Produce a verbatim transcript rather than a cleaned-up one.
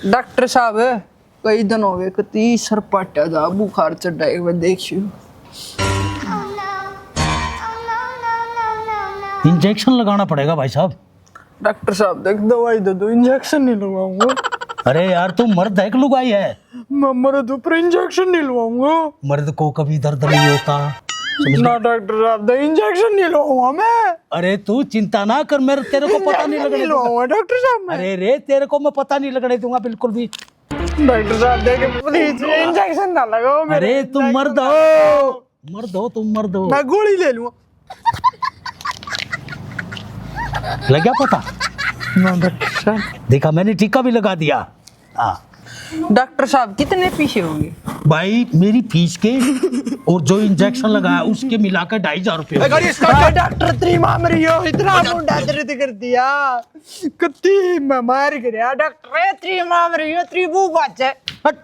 डॉक्टर साहब, कई दिन हो गए, कती सरपाटा जा बुखार चढ़ा, एक बार देखियो। इंजेक्शन लगाना पड़ेगा भाई साहब। डॉक्टर साहब, देख, दवाई दे दो, इंजेक्शन नहीं लगवाऊंगा। अरे यार, तू मर्द है कि लुगाई है? मैं मर्द हूँ, पर इंजेक्शन नहीं लगवाऊंगा। मर्द को कभी दर्द नहीं होता, समझ ना गया? डॉक्टर साहब, दे इंजेक्शन नहीं लगवाऊंगा मैं। अरे तू चिंता ना कर, मैं तेरे को पता नहीं इंजेक्शन लगने नहीं दूंगा। लगवाऊंगा डॉक्टर साहब मैं। अरे रे, तेरे को मैं पता नहीं लगने दूंगा बिल्कुल भी। डॉक्टर साहब, देख, प्लीज इंजेक्शन ना लगाओ मेरे, अरे तू इंजेक्शन मर्द ना हो, लगाओ। मर्द हो, तुम मर्द हो। मैं गोली ले लूंगा। लग गया पता? ना डॉक्टर साहब। देखा, मैंने टीका भी लगा दिया। हाँ। डॉक्टर साहब, कितने पैसे होंगे? भाई, मेरी फीस के और जो इंजेक्शन लगाया, उसके मिलाकर ढाई हजार रुपये हो गए। गाड़ी start कर। डॉक्टर, तेरी माँ मरी हो, इतना मुंडा दर्द कर दिया। कत्ती मैं मार गिरया डॉक्टर, तेरी माँ मरी हो, तेरी बू बाचे। हट।